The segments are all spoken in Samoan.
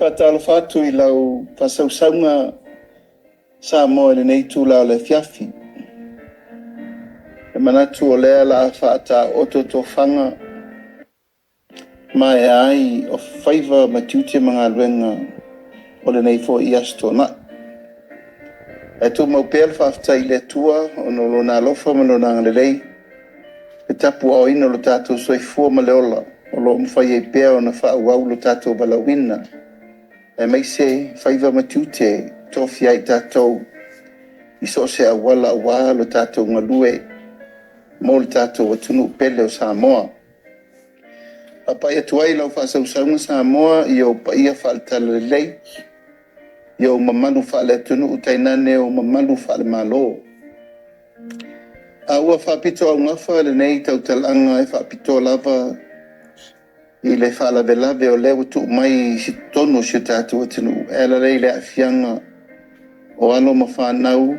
Faatalofa atu i lau faasausauga Samoa i lenei itula o le afiafi. E manatu o lea o le a faataoto tofaga maea ai o faiva ma tiute ma galuega o lenei foi Aso Toonai. Ae tumau pea le faafetai i le Atua ona o Lona alofa ma Lona agalelei i le tapuaaoina o lo tatou soifua ma le ola o lo o mafai ai pea ona faaauau lo tatou valaauina, aemaise faiva ma tiute e tofia ai tatou i so o se auala aua lo tatou galue mo le tatou atunuu pele o Samoa. E faapai atu ai i lau faasausauga Samoa i ou paia faale-Talalelei, i ou mamalu faale-atunuu tainane ou mamalu faale-Malo. A ua faapitoaugafa lenei tautalaga e faapitoa lava i le faalavelave o lea ua tuu mai i totonu o si o tatou atunuu e ala lea i le aafiaga o alo ma fanau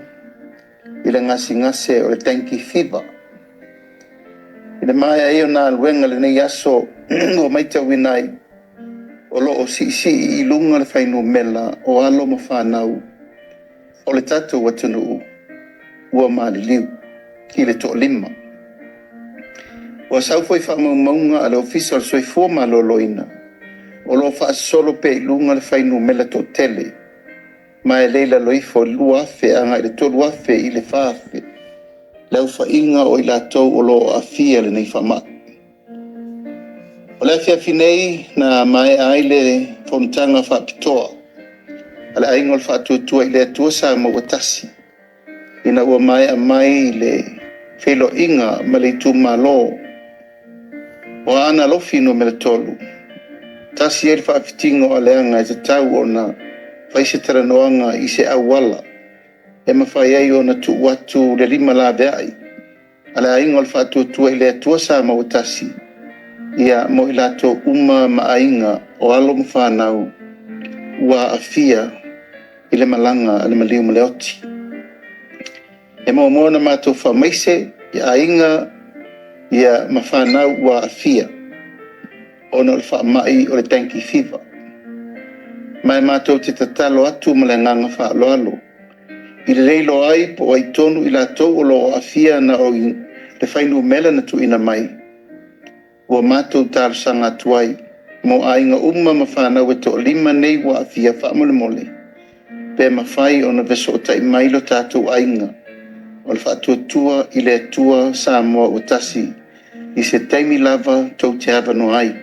i le gasegase o le Dengue Fever. I le maea ai o galuega i lenei aso ua matauina ai, o lo o siisii i luga le fuainumera o alo ma fanau o le tatou atunuu ua maliliu i le toalima. Ua sau foi faamaumauga a le Ofisa o le Soifua Maloloina, o lo o faasolo pea i luga le fuainumera toatele, ma e le i lalo ifo o le 2,000 agai i le 3,000 i le 4,000 le aofaiga o i latou o lo o aafia i lenei faamai. O le afiafi nei na maea ai le fonotaga faapitoa a le Aiga o le Faatuatua i le Atua Samoa ua Tasi, ina ua maea mai le feiloaiga ma le itumalo o Aana Alofi Nu.3, tasi ai le faafitiga o aleaga e tatau ona fai se talanoaga i se auala e mafai ai ona tuu atu le lima laveai a le Aiga o le Faatuatua i le Atua Samoa ua Tasi, ia, mo i latou uma ma aiga o alo ma fanau ua aafia i le malaga a le maliu ma le oti. E muamua ona matou faamaise i aiga ma fanau ua aafia ona o le faamai o le Dengue Fever. Ma e matou te tatalo atu ma le agaga faaaloalo i le le iloa ai po o ai tonu i latou o lo o aafia na o le fuainumera na tuuina mai, ua matou talosaga atu ai mo aiga uma ma fanau e toalima nei ua aafia, faamolemole pe mafai ona fesootai mai lo tatou aiga o le Faatuatua i le Atua Samoa ua Tasi i se taimi lava tou te avanoa ai.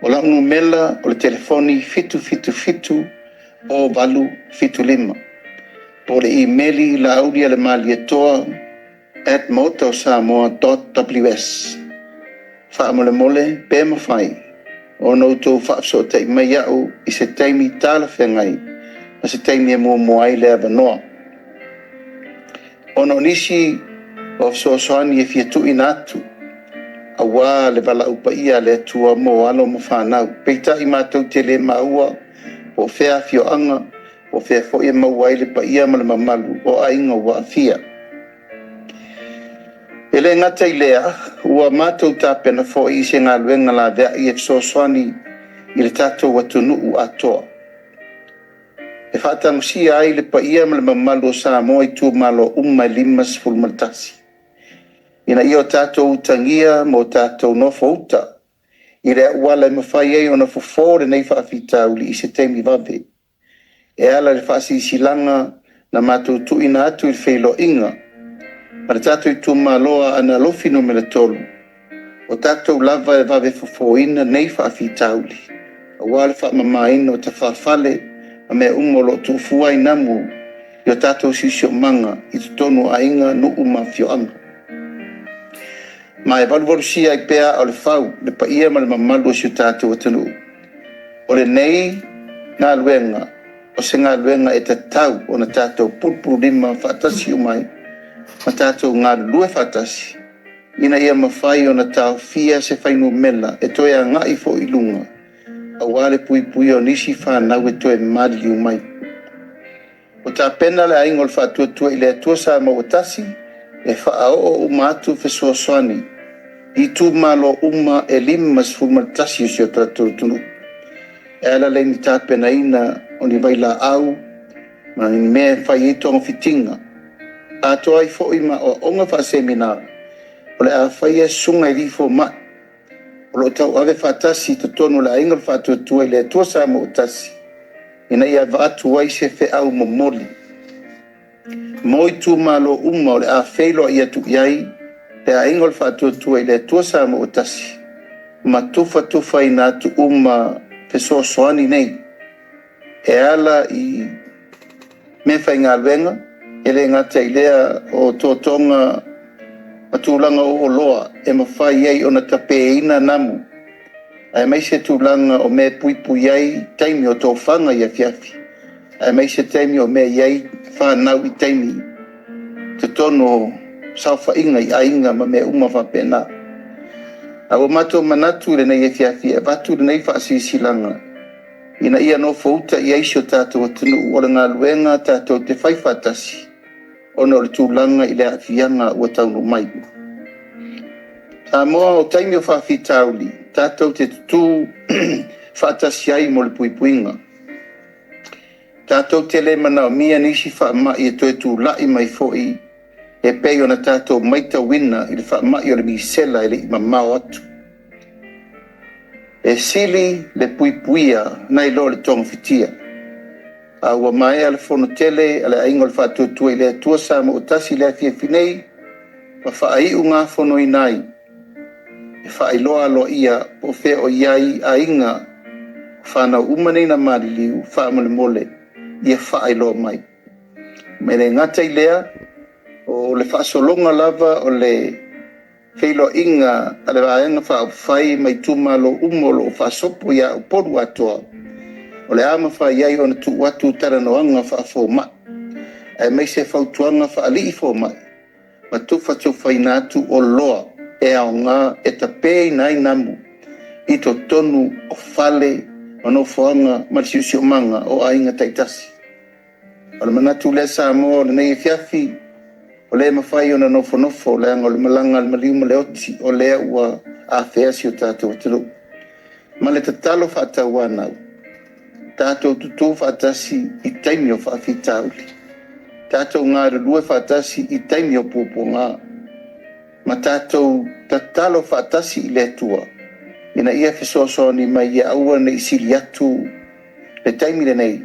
O lau numera o le telefoni 777 0875 po o le imeli laaulialemalietoa@maotaosamoa.ws. Faamolemole pe mafai ona outou faafesootai mai au i se taimi talafeagai ma se taimi e muamua ai le avanoa. Ona o nisi o fesoasoani e fia tuuina atu aua le valaau paia a le Atua mo alo ma fanau. Peitai matou te le maua po o fea afioaga, po o fea foi e maua ai le paia ma le mamalu o aiga ua aafia. E le gata i lea, ua matou tapena foi i se galuega laveai e fesoasoani i le tatou atunuu atoa, e faatagosia ai le paia ma le mamalu o Samoa i itumalo uma e 51, ina ia o tatou utagia ma o tatou nofouta i le auala e mafai ai ona fofo lenei faafitauli i se taimi vave, e ala i le faasilasilaga na matou tuuina atu i le feiloaiga ma le tatou itumalo Aana Alofi Nu.3, o tatou lava e vave fofoina nei faafitauli, aua le faamamaina o tafafale ma mea uma o lo o tuufua ai namu i o tatou siosiomaga i totonu o aiga, nuu ma afioaga. Ma e valuvalusia ai pea aa o le fau le paia ma le mamalu o si o tatou atunuu. O lenei galuega, o se galuega e tatau ona tatou pulupululima faatasi uma ai ma tatou galulue faatasi ina ia mafai ona taofia se fuainumera e toe agai foi i luga aua le puipuia o nisi fanau e toe maliliu mai. Ua tapena le Aiga o le Faatuatua i le Atua Samoa ua Tasi e faaoo uma atu fesoasoani i itumalo uma e 51 o si o tatou atunuu. E ala lea i ni tapenaina o ni vailaau ma ni mea e fai ai togafitiga, atoa ai foi ma aoaoga faasemina o le a faia e susuga i alii fomai o lo o tauave faatasi i totonu o le Aiga o le Faatuatua i le Atua Samoa ua Tasi, ina ia avatu ai se feau momoli mo itumalo uma o le a feiloai atu i ai le Aiga o le Faatuatua i le Atua Samoa ua Tasi, ma tufatufaina atu uma fesoasoani nei e ala i meafaigaluega, e le gata i lea o totoga ma tulaga o oloa e mafai ai ona tapeina namu, aemaise tulaga o mea e puipui ai taimi o tofaga i afiafi, aemaise taimi o mea e i ai fanau i taimi i totonu o saofaiga i aiga ma mea uma faapena. Ae ua matou manatu i lenei afiafi e avatu lenei faasilasilaga ina ia nofouta i ai si o tatou atunuu, o le galuega tatou te fai faatasi ona o le tulaga i le aafiaga ua taunuu mai. Samoa o taimi o faafitauli, tatou te tutu faatasi ai mo le puipuiga. Tatou te le manaomia nisi faamai e toe tulai mai foi e pei ona tatou matauina i le faamai o le misela e le i mamao atu. E sili le puipuia nai lo le togafitia. A ua maea le fono tele a le Aiga o le Faatuatua i le Atua Samoa ua Tasi i le afiafi nei ma faaiugafonoina ai e faailoa aloaia po o fea o i ai aiga o fanau uma nei na maliliu, faamolemole ia faailoa mai. Ma e le gata i lea, o le faasologa lava o le feiloaiga a le Vaega Faaupufai ma itumalo uma o lo o faasopo ia Upolu atoa, o le a mafai ai ona tuu atu talanoaga faafomai, aemaise fautuaga faalii fomai ma tufatufaina atu oloa e aoga e tapeina ai namu i totonu o fale ma nofoaga ma le siosiomaga o aiga taitasi. O le manatu lea Samoa o lenei afiafi, ua le mafai ona nofonofo leaga o le malaga a le maliu ma le oti, o lea ua afea si o tatou atunuu. Ma le tatalo faatauanau, tatou tutu faatasi i taimi o faafitauli, tatou galulue faatasi i taimi o puapuaga, ma tatou tatalo faatasi i le Atua ina ia fesoasoani mai ia aua ne i sili atu le taimi lenei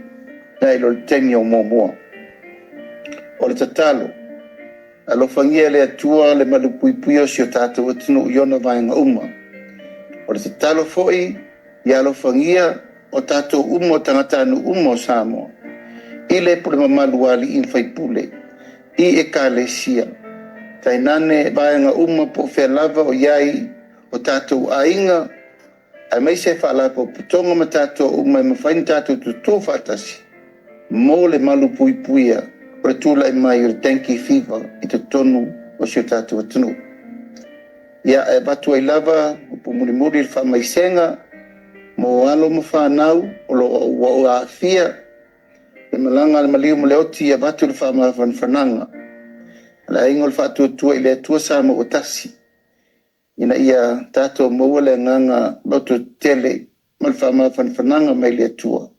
nai lo le taimi o muamua. O le tatalo, alofagia e le Atua le malupuipuia o si o tatou atunuu i ona vaega uma. O le tatalo foi ia alofagia o tatou uma o tagatanuu uma o Samoa i le pule mamalu a alii ma faipule i Ekalesia, tainane vaega uma po o fea lava o i ai o tatou aiga, aemaise faalapotopotoga ma tatou uma e mafai ona tatou tutu faatasi mo le malupuipuia o le tulai mai o le dengue fever i totonu o si o tatou atunuu. Ia, e avatu ai lava upu mulimuli i le faamaisega mo alo ma fanau o lo o ua aafia i le malaga a le maliu ma le oti, e avatu le faamafanafanaga a le Aiga o le Faatuatua i le Atua Samoa ua Tasi, ina ia tatou maua le agaga lototetele ma le faamafanafanaga mai le Atua,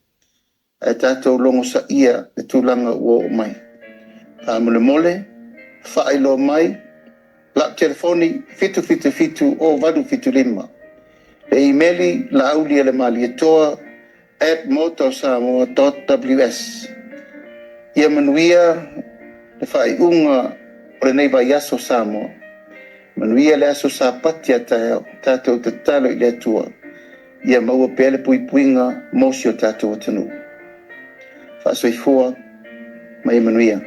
ae tatou logosaia le tulaga ua oo mai. Faamolemole, faailoa mai lau telefoni 777 0875, le imeli laaulialemalietoa@maotaosamoa.ws. Ia manuia le faaiuga o lenei vaiaso Samoa. Manuia le aso Sapati a taeao. Tatou tatalo i le Atua ia maua pea le puipuiga mo si o tatou atunuu. Faasoifua ma ia manuia.